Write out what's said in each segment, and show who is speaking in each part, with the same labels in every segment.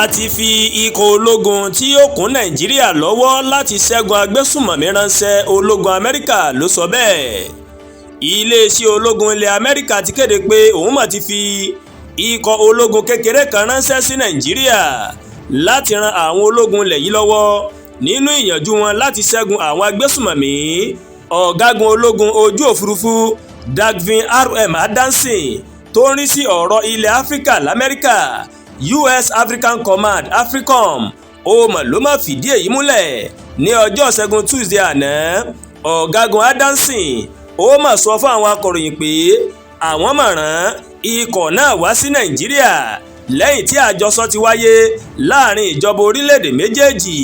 Speaker 1: A ti fi ikọ̀ ológun tí yóò kún Nàìjíríà lọ́wọ́ láti ṣẹ́gun agbésùnmọ̀mí ránṣẹ́. Ológun Amẹ́ríkà ló sọ bẹ́ẹ̀. Iléeṣẹ́ ológun ilẹ̀ Amẹ́ríkà ti kéde pé òun mà ti fi ikọ̀ ológun kékeré kan ránṣẹ́ sí Nàìjíríà láti ran àwọn ológun ilẹ̀ yìí lọ́wọ́ nínú ìyànjú wọn láti ṣẹ́gun àwọn agbésùnmọ̀mí. Ọ̀gágun ológun ojú òfurufú Dagvin R.M. Adamson, tó ń rí sí ọ̀rọ̀ ilẹ̀ Áfíríkà lamẹ́ríkà, US African Command, AFRICOM, ó mọ̀ ló má fìdí èyí múlẹ̀ ní ọjọ́ Ṣẹ́gun Tuesday àná. Ọ̀gágun Adamson ó mà sọ fún àwọn akọ̀ròyìn pé àwọn mọ̀ràn ikọ̀ náà wá sí Nàìjíríà lẹ́yìn tí àjọsọ ti wáyé láàrin ìjọba orílẹ̀-èdè méjèèjì.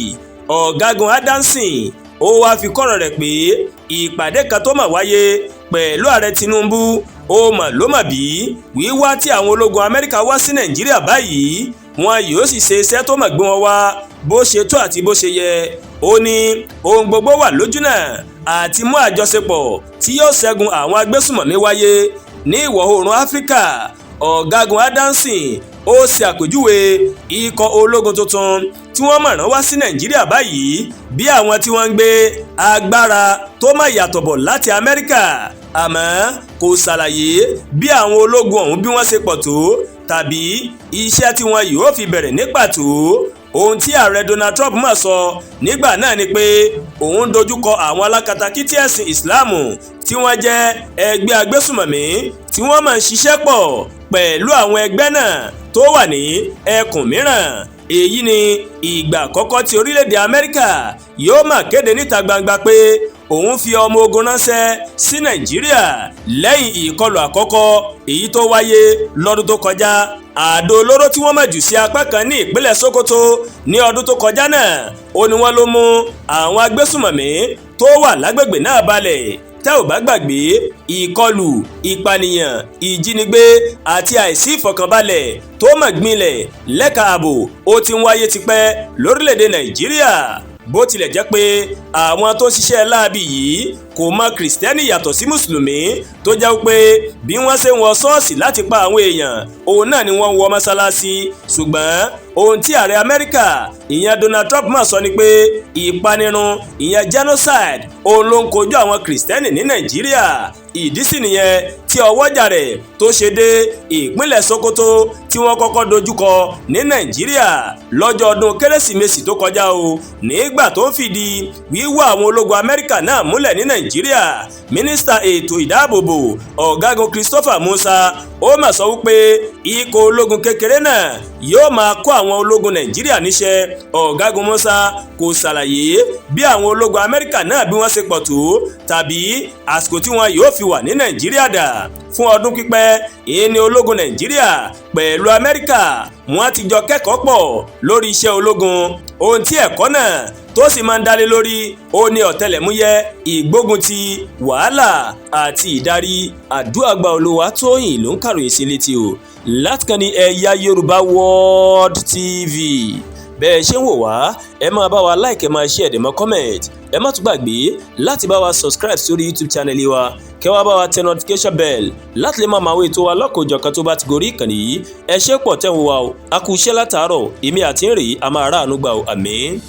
Speaker 1: Ọ̀gágun Adamson ó wáá fi kọ́rọ̀ rẹ̀ pé ìpàdé kan tó mà wáyé pẹ̀lú Ààrẹ Tinubu ó mà ló mà bí wíwá tí àwọn ológun Amẹ́ríkà wá sí Nàìjíríà báyìí, wọn yóò sì ṣe iṣẹ́ tó mà gbé wọn wá bó ṣe tó àti bó ṣe yẹ. Ó ní ohun gbogbo wà lójúnà àti mú àjọṣepọ̀ tí yóò ṣẹ́gun àwọn agbésùmọ̀mí wáyé ní ìwọ̀ oòrùn Áfíríkà. Ọ̀gágun Adamson ó ṣe àpèjúwe ikọ̀ ológun tuntun tí wọ́n mọ̀ràn wá sí Nàìjíríà báyìí bí àwọn tí wọ́n ń gbé agbára tó má yàtọ̀ bọ̀ láti Amẹ́ríkà, àmọ́ kò ṣàlàyé bí àwọn ológun ọ̀hún bí wọ́n ṣe pọ̀ tó tàbí iṣẹ́ tí wọn yóò fi bẹ̀rẹ̀ ní pàtó. Ohun tí Ààrẹ Donald Trump mà sọ nígbà náà ni pé òun dojúkọ àwọn alákatakítí ẹ̀sìn Ìsìláàmù tí wọ́n jẹ́ ẹgbẹ́ agbésùmọ̀mí, tí wọ́n máa ń ṣiṣẹ́ pọ̀ pẹ̀lú àwọn ẹgbẹ́ náà tó wà ní ẹkùn mìíràn. Èyí ni ìgbà àkọ́kọ́ tí orílẹ̀-èdè Amẹ́ríkà yóò máa kéde níta gbangba pé òun fi ọmọ ogun ránṣẹ́ sí Nàìjíríà lẹ́yìn ìkọlù àkọ́kọ́ èyí tó wáyé lọ́dún tó kọjá. Àdó olóró tí wọ́n mọ̀ jù sí apá kan ní ìpínlẹ̀ Sokoto ní ọdún tó kọjá náà, ó ní wọ́n ló mú àwọn agbésùmọ̀mí tó wà lágbègbè náà balẹ̀. Tẹ́ ò bá gbàgbé, ìkọlù, ìpànìyàn, ìjínigbé àti àìsí ìfọ̀kànbalẹ̀ tó mọ̀ gbinlẹ̀ lẹ́ka ààbò ó ti ń wáyé tipẹ́ lórílẹ̀‐èdè Nàìjíríà. Bó tilẹ̀ jẹ́ pé àwọn tó ń ṣiṣẹ́ láabi yìí kò mọ Kìrìsìtẹ́nì yàtọ̀ sí Mùsùlùmí, tó jẹ́ pé bí wọ́n ṣe ń wọ ṣọ́ọ̀ṣì láti pa àwọn èèyàn, òun náà ni wọ́n ń wọ mọ́ṣáláṣí, ṣùgbọ́n ohun tí ààrẹ Amẹ́ríkà ìyẹn Donald Trump máa sọ ni pé ìpanirun, ìyẹn genocide, òun ló ń kojú àwọn Kìrìsìtẹ́nì ní Nàìjíríà. Ìdí sì nìyẹn tí ọwọ́jà rẹ̀ tó ṣe dé ìpínlẹ̀ Sokoto tí wọ́n kọ́kọ́ dojúkọ ní Nàìjíríà lọ́jọ́ ọdún Kérésìmesì tó kọjá o. Nígbà tó ń fìdí wíwá àwọn ológun Amẹ́ríkà náà múlẹ̀ ní Nàìjíríà, Mínísítà ètò ìdáàbòbò Ọ̀gágun Christopher Musa ó mà sọ wípé ikọ̀ ológun kékeré náà yóò máa kó àwọn ológun Nàìjíríà níṣẹ́. Ọ̀gágun Musa kò ṣàlàyé bí àwọn ológun Amẹ́ríkà náà bí wọ́n ṣe pọ̀ tó tàbí àsìkò tí wọn yóò fi wà ní Nàìjíríà. Dà fún ọdún pípẹ́ ìyẹn ni ológun Nàìjíríà pẹ̀lú Amẹ́ríkà wọ́n ti jọ kẹ́kọ̀ọ́ pọ̀ lórí iṣẹ́ ológun. Ohun tí ẹ̀kọ́ náà tó sì máa ń dálé lórí ó ní ọ̀tẹlẹ̀múyẹ́, ìgbógun ti wàhálà àti ìdarí. Àdúràgbà Olúwatóyìn ló ń kàròyìn sí létí o láti kàn ní Ẹ̀yà Yorùbá World TV. Bẹ́ẹ̀ ṣe ń wò wá, ẹ máa bá wa like, ẹ máa share, ẹ máa comment. Ẹ má tún gbàgbé láti bá wa subscribe sórí YouTube channel wa, kẹ́ wá bá wa tẹ notification bell láti lè máa máa wo ètò wa lọ́kọ̀ọ́jọ̀kan tó bá ti gorí ìkànnì yìí. Ẹ ṣé pọ̀ tẹ́ ń wò wá o. A kú iṣẹ́ látàárọ̀. Èmi àti ń rèé, a máa ráàánú gbà o. Àmín.